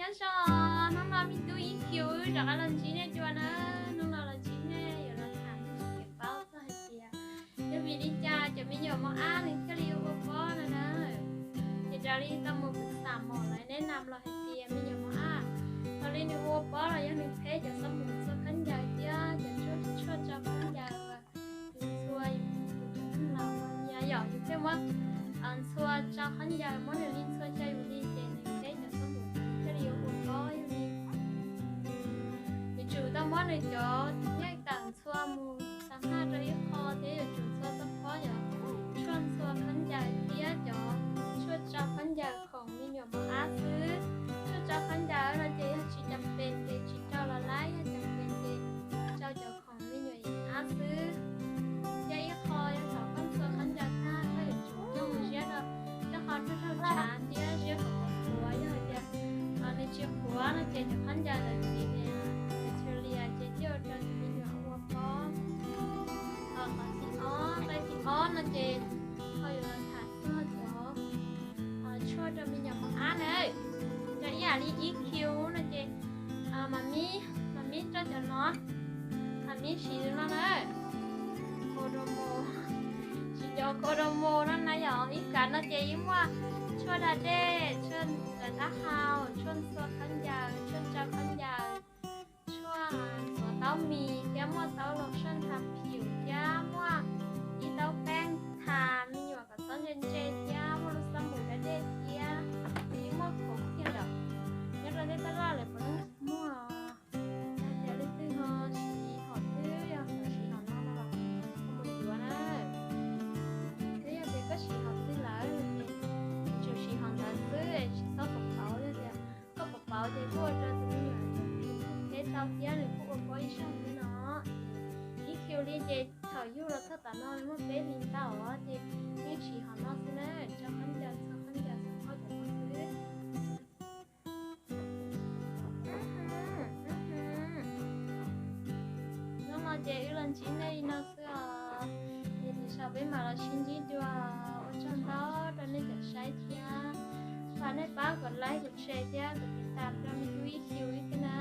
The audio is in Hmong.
Nyob zoo, hnub no me tub Ib Khiv wb rov qab los ntsib nej dua na. Hnub no los ntsib nej yuav los tham nej sawv daws paub txog hais tias yog vim li cas cov me nyuam mos ab nws thiaj li ua pob no na. Ces raws li tau mus pwm xam mom lawv neb nam los hais tias me nyuam mos ab, thaum li nws ua pob los yog nws peb cov xob mus txhua khaub ncaws thiab cov tshuaj, tshuaj tsau khaub ncaws, yus ntxhua yus cov neeg laus no nyias yom, yus thiaj muab ntxhua tsau khaub ncaws, muab nws li ntxhua xyaw yus li ces nws peb cov xob mus thiaj li yuav ua pob yog li. Yuav tsum tau muab nws cov nyiaj tawm ntxhua mus tag nrho rau ib qho thiab yuav tsum ntxhua tau pob yog tshuaj ntxhua khaub ncaws thiab cov tshuaj tsau khaub ncaws khoom me nyuam mos ab xwb. Tshuaj tsau khaub ncaws no ces yog tsis cam pes ces tsis rau los lawm, yog cam pes ces rau cov khoom me nyuam ab xwb. Thiab ib qho yog thaum koj ntxhua khaub ncaws tag koj yuav tsum coj mus ziab rau cov qhov raug raug tsav thiab ziab kom qhuav qhuav, yog hais tias nws tsis qhuav no ces cov khaub ncaws ntawd ces nws txhua lias ces thiaj ua rau cov me nyuam ua pob. Qhov thib ob, nqe thib ob no ces ho yuav los tham txog cov tshuaj rau me nyuam mos ab na. Cov ib yam li Ib Khiv no ces mam mib, mam mib rau cov no, mam mib siv no na. Cov Codamol, siv cov Codamol no na yom. Ib kav no ces yeej muaj tshuaj da dej, tshuaj ntawv taub hau, tshuaj ntxhua khaub ncaws, tshuaj tsau khaub ncaws, tshuaj ntxuav taub mis thiab muaj taub lotion tha phim thiab muaj ib taub peeb tha me nyuam kom txhob ntse ntse thiab muaj lub xab npum da dej thiab, yeej muaj khoom kiag lawm. Nyob rau tej taj laj lawm puav leej muaj. Yog tias leej twg ho siv hom twg, yog ho siv hom no no los ho mus yuav na. Twb yog tias koj siv hom twg lawm ces yuav tsum siv hom ntawd xwb, tsis txhob pov pauv. Yog tias koj pov pauv ces kuj ua rau tus me nyuam phem tau thiab nws kuj ua pob ib zaug li no. Ib Khiv li ces thaum yug los txog tav no muaj peb hlis ntau os, ces yeej siv hom no xwb na, tsau khaub ncaws, tsau khaub ncaws, tsau khaub ncaws no xwb. Hnub no ces wb los ntsib nej li no xwb os. Ces lwm zaus peb mam los sib ntsib dua. Ua tsaug ntau rau nej cov saib thiab. Thov nej pab kom like, kom share thiab kom tiv tam rau me tub Ib Khiv wb thiab na.